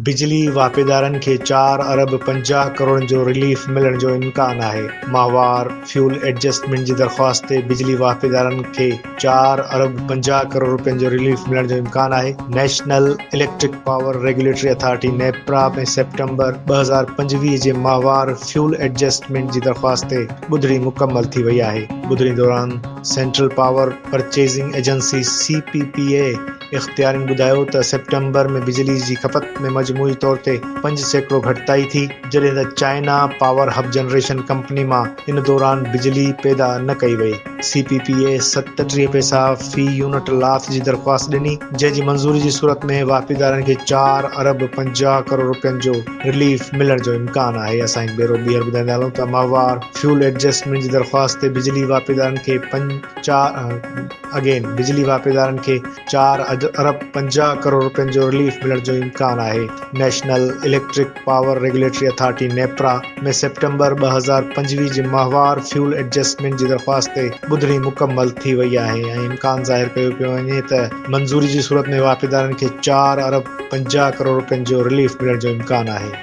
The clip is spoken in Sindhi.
بجلي واهپيدارن کي چار ارب 50 ڪروڙن جو رليف ملڻ جو امڪان آهي. ماهوار فيول ايڊجسٽمينٽ جي درخواست تي بجلي واهپيدارن کي چار ارب 50 ڪروڙ رپين جو رليف ملڻ جو امڪان آهي. National electric power regulatory authority NEPRA ۾ September 2025 جي ماهوار فيول ايڊجسٽمينٽ جي درخواست تي ٻڌڻي مڪمل ٿي وئي آهي. ٻڌڻي دوران central power purchasing agency, C P P اي، اختيارين ٻڌايو ته سيپٽمبر ۾ بجلي جي کپت ۾ مجموعي طور تي 5% گهٽتائي ٿي، جڏهن ته China power hub generation company مان ان دوران بجلي پيدا نه ڪئي وئي. سي پي پي اي 37 پئسا في يونٽ لاٿ جي درخواست ڏني، جنهن جي منظوري جي صورت ۾ واهپيدارن کي چار ارب 50 ڪروڙ رپين جو رليف ملڻ جو امڪان آهي. اسان هڪ ڀيرو ٻيهر ٻڌائيندا هلون ته ماهوار فيول ايڊجسٽمينٽ جي درخواست تي بجلي واهپيدارن کي چار اگين بجلي واهپيدارن کي چار ارب 50 ڪروڙ رپين جو رليف ملڻ جو امڪان آهي. National electric power regulatory authority, NEPRA, ۾ September 2025 جي ماهوار فيول ايڊجسٽمينٽ جي درخواست تي ٻڌڻي مڪمل ٿي وئي آهي ۽ امڪان ظاهر ڪيو پيو وڃي ته منظوري جي صورت ۾ واهپيدارن کي چار ارب 50 ڪروڙ رپين جو رليف ملڻ جو امڪان آهي.